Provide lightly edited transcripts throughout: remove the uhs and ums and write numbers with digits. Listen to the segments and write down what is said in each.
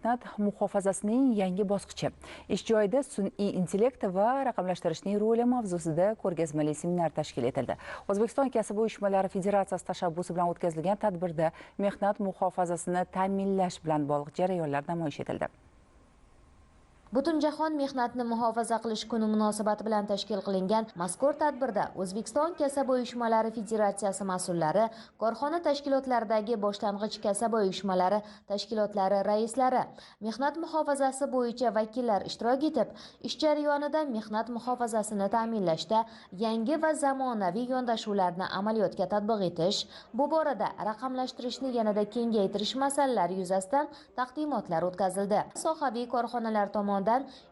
Mehnat muhofazasining yangi bosqichi. Ish joyida sun'iy intellekt va raqamlashtirishning roli mavzusida ko'rgazmali seminar tashkil etildi. O'zbekiston kasaba uyushmalari federatsiyasi tashabbusi bilan o'tkazilgan tadbirda mehnat muhofazasini ta'minlash bilan bog'liq jarayonlar namoyish etildi. Butunjahon mehnatni muhofaza qilish kuni munosabati bilan tashkil qilingan mazkur tadbirda O'zbekiston kasaba uyushmalari federatsiyasi mas'ullari, korxona tashkilotlaridagi boshlang'ich kasaba uyushmalari tashkilotlari raislari, mehnat muhofazasi bo'yicha vakillar ishtirok etib, ish jarayonida mehnat muhofazasini ta'minlashda yangi va zamonaviy yondashuvlarni amaliyotga tatbiq etish, bu borada raqamlashtirishni yanada kengaytirish masalalari yuzasidan taqdimotlar o'tkazildi. Sohaviy korxonalar tomonidan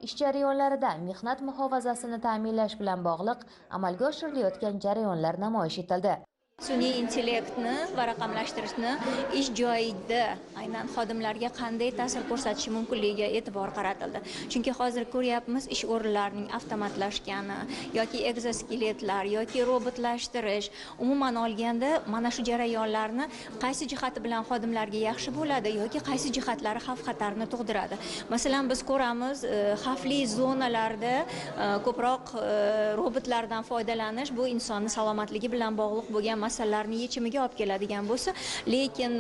ish jarayonlarida mehnat muhofazasini ta'minlash bilan bog'liq amalga oshirilayotgan jarayonlar namoyish etildi. Sun'iy intellektni va raqamlashtirishni ish joyida aynan xodimlarga qanday ta'sir ko'rsatishi mumkinligiga e'tibor qaratildi. Chunki hozir ko'ryapmiz ish o'rinlarining avtomatlashgani yoki ekzoskeletlar yoki robotlashtirish, umuman olganda mana shu jarayonlarni qaysi jihati bilan xodimlarga yaxshi bo'ladi yoki qaysi jihatlari xavf-xatarni tug'diradi. Masalan, biz ko'ramiz xavfli zonalarda ko'proq robotlardan foydalanish bu insonning salomatligi bilan bog'liq bo'lgan masalalarni yechimiga olib keladigan bo'lsa, lekin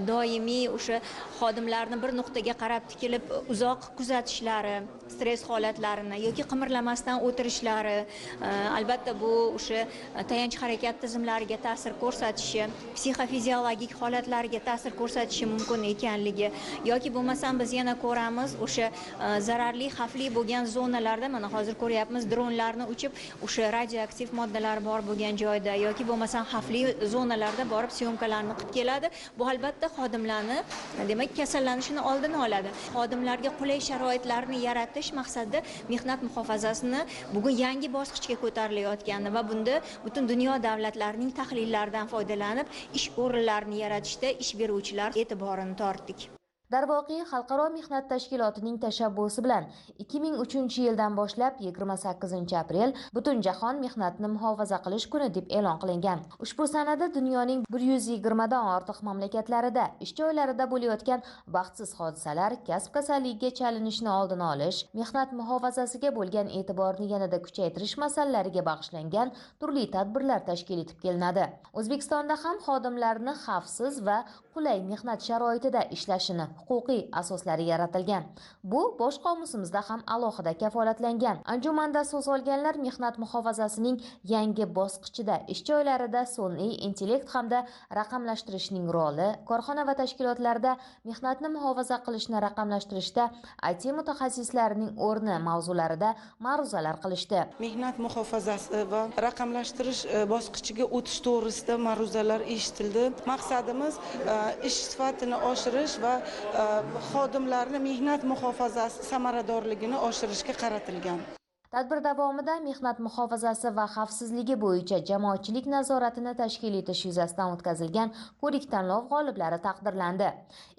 doimiy o'sha xodimlarni bir nuqtaga qarab tikilib uzoq kuzatishlari, stress holatlarini yoki qimirlamasdan o'tirishlari, albatta bu o'sha tayanch harakat tizimlariga ta'sir ko'rsatishi, psixofiziologik holatlarga ta'sir ko'rsatishi mumkin ekanligi yoki bo'lmasam biz yana ko'ramiz o'sha zararli, xavfli bo'lgan zonalarda, mana hozir ko'ryapmiz dronlarni uchib o'sha radioaktiv moddalar bor bo'lgan joyda yoki bo'lmasam xavfli zonalarda borib syomkalarni qilib keladi. Bu albatta xodimlarni, demak, kasallanishini oldini oladi. Xodimlarga qulay sharoitlarni yaratish maqsadida mehnat muhofazasini bugun yangi bosqichga ko'tarilayotgani va bunda butun dunyo davlatlarining tahlillaridan foydalanib ish o'rinlarini yaratishda ish beruvchilar e'tiborini tortdik. Darvoqe, Xalqaro mehnat tashkilotining tashabbusi bilan 2003-yildan boshlab 28-aprel Butunjahon mehnatni muhofaza qilish kuni deb e'lon qilingan. Ushbu sanada dunyoning 120 dan ortiq mamlakatlarida ish joylarida bo'layotgan baxtsiz hodisalar, kasb kasalligiga chalinishni oldini olish, mehnat muhofazasiga bo'lgan e'tiborni yanada kuchaytirish masalalariga bag'ishlangan turli tadbirlar tashkil etib kelinadi. O'zbekistonda ham xodimlarni xavfsiz va qulay mehnat sharoitida ishlashini huquqiy asoslari yaratilgan. Bu bosh qomusimizda ham alohida kafolatlangan. Anjumanda so'z olganlar mehnat muhofazasining yangi bosqichida ish joylarida sun'iy intellekt hamda raqamlashtirishning roli, korxona va tashkilotlarda mehnatni muhofaza qilishni raqamlashtirishda IT mutaxassislarining o'rni mavzularida ma'ruzalar qilishdi. Mehnat muhofazasi va raqamlashtirish bosqichiga o'tish to'g'risida ma'ruzalar eshitildi. Maqsadimiz ish sifatini oshirish va xodimlarni mehnat muhofazasi samaradorligini oshirishga qaratilgan. Tadbir davomida mehnat muhofazasi va xavfsizligi bo'yicha jamoatchilik nazoratini tashkil etish yuzasidan o'tkazilgan ko'rik-tanlov g'oliblari taqdirlandi.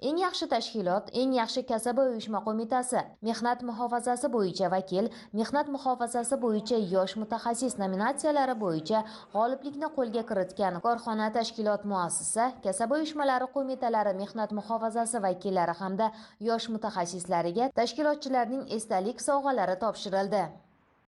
Eng yaxshi tashkilot, eng yaxshi kasaba uyushma qo'mitasi, mehnat muhofazasi bo'yicha vakil, mehnat muhofazasi bo'yicha yosh mutaxassis nominatsiyalari bo'yicha g'oliblikni qo'lga kiritgan korxona, tashkilot, muassasa, kasaba uyushmalari qo'mitalari mehnat muhofazasi vakillari hamda yosh mutaxassislariga tashkilotchilarning esdalik sovg'alari topshirildi.